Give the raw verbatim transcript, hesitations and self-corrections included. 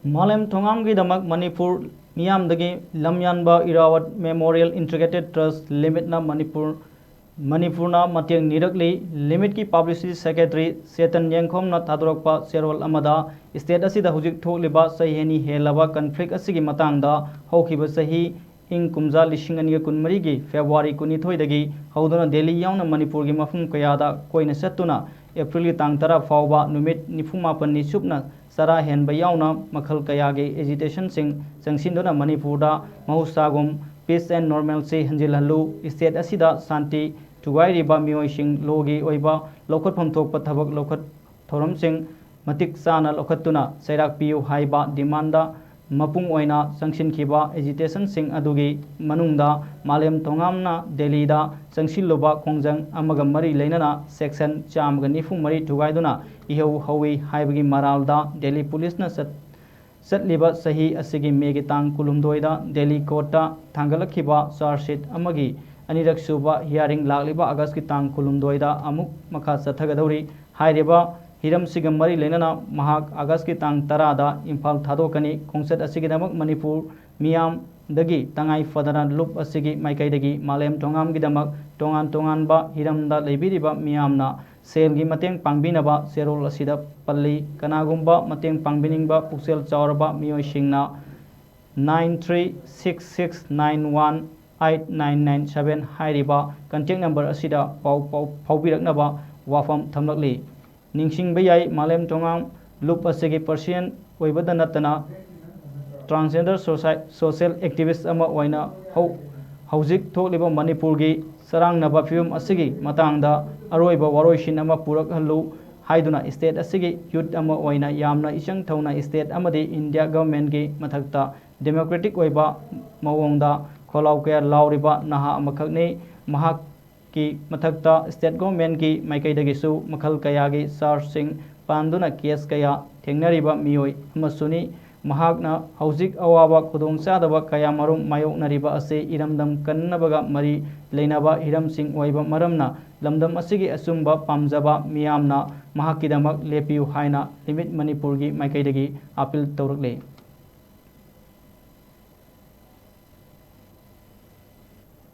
ꯃꯥꯂꯦꯝ ꯊꯣꯉꯥꯝꯒꯤꯗꯃꯛ Manipur ꯃꯤꯌꯥꯝꯗꯒꯤ ꯂꯝꯌꯥꯟꯕ ꯏꯔꯥꯋꯠ Memorial Integrated Trust Limitꯅ Manipur ꯃꯅꯤꯄꯨꯔꯅ ꯃꯇꯦꯡ ꯅꯤꯔꯛꯂꯤ꯫ Limitꯀꯤ Publicity Secretary ꯆꯦꯇꯟ ꯌꯦꯡꯈꯣꯝꯅ ꯊꯥꯗꯣꯔꯛꯄ ꯆꯦꯔꯣꯜ ꯑꯃꯗ state ꯑꯁꯤꯗ ꯍꯧꯖꯤꯛ ꯊꯣꯛꯂꯤꯕ ꯆꯍꯤ ꯑꯅꯤ ꯍꯦꯜꯂꯕ conflict ꯑꯁꯤꯒꯤ ꯃꯇꯥꯡꯗ ꯍꯧꯈꯤꯕ ꯆꯍꯤ ꯏꯪ ꯀꯨꯝꯖꯥ ꯂꯤꯁꯤꯡ ꯑꯅꯤꯒ ꯀꯨꯟꯃꯔꯤꯒꯤ February ꯀꯨꯟꯅꯤꯊꯣꯏꯗꯒꯤ ꯍꯧꯗꯨꯅ ꯗꯦꯜꯂꯤ ꯌꯥꯎꯅ ꯃꯅꯤꯄꯨꯔꯒꯤ ꯃꯐꯝ ꯀꯌꯥꯗ ꯀꯣꯏꯅ ꯆꯠꯇꯨꯅ Aprilꯒꯤ ꯇꯥꯡ ꯇꯔꯥ ꯐꯥꯎꯕ ꯅꯨꯃꯤꯠ ꯅꯤꯐꯨ ꯃꯥꯄꯟꯅꯤ ꯆꯨꯞꯅ ꯆꯔꯥ ꯍꯦꯟꯕ ꯌꯥꯎꯅ ꯃꯈꯜ ꯀꯌꯥꯒꯤ agitationꯁꯤꯡ ꯆꯪꯁꯤꯟꯗꯨꯅ ꯃꯅꯤꯄꯨꯔꯗ ꯃꯍꯧꯁꯥꯒꯨꯝ peace and normalcy ꯍꯟꯖꯤꯜꯍꯜꯂꯨ, state ꯑꯁꯤꯗ ꯁꯥꯟꯇꯤ ꯊꯨꯒꯥꯏꯔꯤꯕ ꯃꯤꯑꯣꯏꯁꯤꯡ lawꯒꯤ ꯑꯣꯏꯕ ꯂꯧꯈꯠꯐꯝ ꯊꯣꯛꯄ ꯊꯕꯛ ꯂꯧꯈꯠ ꯊꯧꯔꯝꯁꯤꯡ ꯃꯇꯤꯛ ꯆꯥꯅ ꯂꯧꯈꯠꯇꯨꯅ ꯆꯩꯔꯥꯛ ꯄꯤꯌꯨ ꯍꯥꯏꯕ demandꯗ ꯃꯄꯨꯡ ꯑꯣꯏꯅ ꯆꯪꯁꯤꯟꯈꯤꯕ agitationꯁꯤꯡ ꯑꯗꯨꯒꯤ ꯃꯅꯨꯡꯗ ꯃꯥꯂꯦꯝ ꯊꯣꯉꯥꯝꯅ ꯗꯦꯜꯂꯤꯗ ꯆꯪꯁꯤꯜꯂꯨꯕ ꯈꯣꯡꯖꯪ ꯑꯃꯒ ꯃꯔꯤ ꯂꯩꯅꯅ section ꯆꯥꯝꯃꯒ ꯅꯤꯐꯨ ꯃꯔꯤ ꯊꯨꯒꯥꯏꯗꯨꯅ ꯏꯍꯧ ꯍꯧꯏ ꯍꯥꯏꯕꯒꯤ ꯃꯔꯥꯜꯗ ꯗꯦꯜꯂꯤ ꯄꯨꯂꯤꯁꯅ ꯆꯠ-, ꯆꯠꯂꯤꯕ ꯆꯍꯤ ꯑꯁꯤꯒꯤ Mayꯒꯤ ꯇꯥꯡ ꯀꯨꯟꯍꯨꯝꯗꯣꯏꯗ ꯗꯦꯜꯂꯤ courtꯇ ꯊꯥꯡꯒꯠꯂꯛꯈꯤꯕ charge sheet ꯑꯃꯒꯤ ꯑꯅꯤꯔꯛ ꯁꯨꯕ hearing ꯂꯥꯛꯂꯤꯕ Augustꯀꯤ ꯇꯥꯡ ꯀꯨꯟꯍꯨꯝꯗꯣꯏꯗ ꯑꯃꯨꯛ ꯃꯈꯥ ꯆꯠꯊꯒꯗꯧꯔꯤ꯫ ꯍꯥꯏꯔꯤꯕ ꯍꯤꯔꯝꯁꯤꯒ ꯃꯔꯤ ꯂꯩꯅꯅ ꯃꯍꯥꯛ Augustꯀꯤ ꯇꯥꯡ ꯇꯔꯥꯗ ꯏꯝꯐꯥꯜ ꯊꯥꯗꯣꯛꯀꯅꯤ꯫ ꯈꯣꯡꯆꯠ ꯑꯁꯤꯒꯤꯗꯃꯛ ꯃꯅꯤꯄꯨꯔ ꯃꯤꯌꯥꯝꯗꯒꯤ ꯇꯉꯥꯏ ꯐꯗꯅ ꯂꯨꯞ ꯑꯁꯤꯒꯤ ꯃꯥꯏꯀꯩꯗꯒꯤ ꯃꯥꯂꯦꯝ ꯊꯣꯉꯥꯝꯒꯤꯗꯃꯛ ꯇꯣꯉꯥꯟ ꯇꯣꯉꯥꯟꯕ ꯍꯤꯔꯝꯗ ꯂꯩꯕꯤꯔꯤꯕ ꯃꯤꯌꯥꯝꯅ ꯁꯦꯜꯒꯤ ꯃꯇꯦꯡ ꯄꯥꯡꯕꯤꯅꯕ ꯆꯦꯔꯣꯜ ꯑꯁꯤꯗ ꯄꯜꯂꯤ꯫ ꯀꯅꯥꯒꯨꯝꯕ ꯃꯇꯦꯡ ꯄꯥꯡꯕꯤꯅꯤꯡꯕ ꯄꯨꯛꯆꯦꯜ ꯆꯥꯎꯔꯕ ꯃꯤꯑꯣꯏꯁꯤꯡꯅ nine three six six nine one eight nine nine seven ꯍꯥꯏꯔꯤꯕ contact number ꯑꯁꯤꯗ ꯄꯥꯎ, ꯄꯥꯎ ꯐꯥꯎꯕꯤꯔꯛꯅꯕ ꯋꯥꯐꯝ ꯊꯝꯂꯛꯂꯤ꯫ ꯅꯤꯡꯁꯤꯡꯕ ꯌꯥꯏ, ꯃꯥꯂꯦꯝ ꯊꯣꯉꯥꯝ ꯂꯨꯞ ꯑꯁꯤꯒꯤ president ꯑꯣꯏꯕꯗ ꯅꯠꯇꯅ transgender soci-, social activist ꯑꯃ ꯑꯣꯏꯅ ꯍꯧ-, ꯍꯧꯖꯤꯛ ꯊꯣꯛꯂꯤꯕ ꯃꯅꯤꯄꯨꯔꯒꯤ ꯆꯔꯥꯡꯅꯕ ꯐꯤꯕꯝ ꯑꯁꯤꯒꯤ ꯃꯇꯥꯡꯗ ꯑꯔꯣꯏꯕ ꯋꯥꯔꯣꯏꯁꯤꯟ ꯑꯃ ꯄꯨꯔꯛꯍꯜꯂꯨ ꯍꯥꯏꯗꯨꯅ state ꯑꯁꯤꯒꯤ youth ꯑꯃ ꯑꯣꯏꯅ ꯌꯥꯝꯅ ꯏꯆꯪ ꯊꯧꯅ state ꯑꯃꯗꯤ India governmentꯀꯤ ꯃꯊꯛꯇ democratic ꯑꯣꯏꯕ ꯃꯑꯣꯡꯗ ꯈꯣꯜꯂꯥꯎ ꯀꯌꯥ ꯂꯥꯎꯔꯤꯕ ꯅꯍꯥ ꯑꯃꯈꯛꯅꯤ꯫ ꯃꯍꯥꯛꯀꯤ ꯃꯊꯛꯇ state governmentꯀꯤ ꯃꯥꯏꯀꯩꯗꯒꯤꯁꯨ ꯃꯈꯜ ꯀꯌꯥꯒꯤ chargeꯁꯤꯡ ꯄꯥꯟꯗꯨꯅ case ꯀꯌꯥ ꯊꯦꯡꯅꯔꯤꯕ ꯃꯤꯑꯣꯏ ꯑꯃꯁꯨꯅꯤ꯫ ꯃꯍꯥꯛꯅ ꯍꯧꯖꯤꯛ ꯑꯋꯥꯕ ꯈꯨꯗꯣꯡꯆꯥꯗꯕ ꯀꯌꯥ ꯃꯔꯨꯝ ꯃꯥꯌꯣꯛꯅꯔꯤꯕ ꯑꯁꯤ ꯏꯔꯝꯗꯝ ꯀꯟꯅꯕꯒ ꯃꯔꯤ ꯂꯩꯅꯕ ꯍꯤꯔꯝꯁꯤꯡ ꯑꯣꯏꯕ ꯃꯔꯝꯅ ꯂꯝꯗꯝ ꯑꯁꯤꯒꯤ ꯑꯆꯨꯝꯕ ꯄꯥꯝꯖꯕ ꯃꯤꯌꯥꯝꯅ ꯃꯍꯥꯛꯀꯤꯗꯃꯛ ꯂꯦꯞꯄꯤꯌꯨ ꯍꯥꯏꯅ ꯂꯤꯃꯤꯠ ꯃꯅꯤꯄꯨꯔꯒꯤ ꯃꯥꯏꯀꯩꯗꯒꯤ ꯑꯥꯄꯤꯜ ꯇꯧꯔꯛꯂꯤ꯫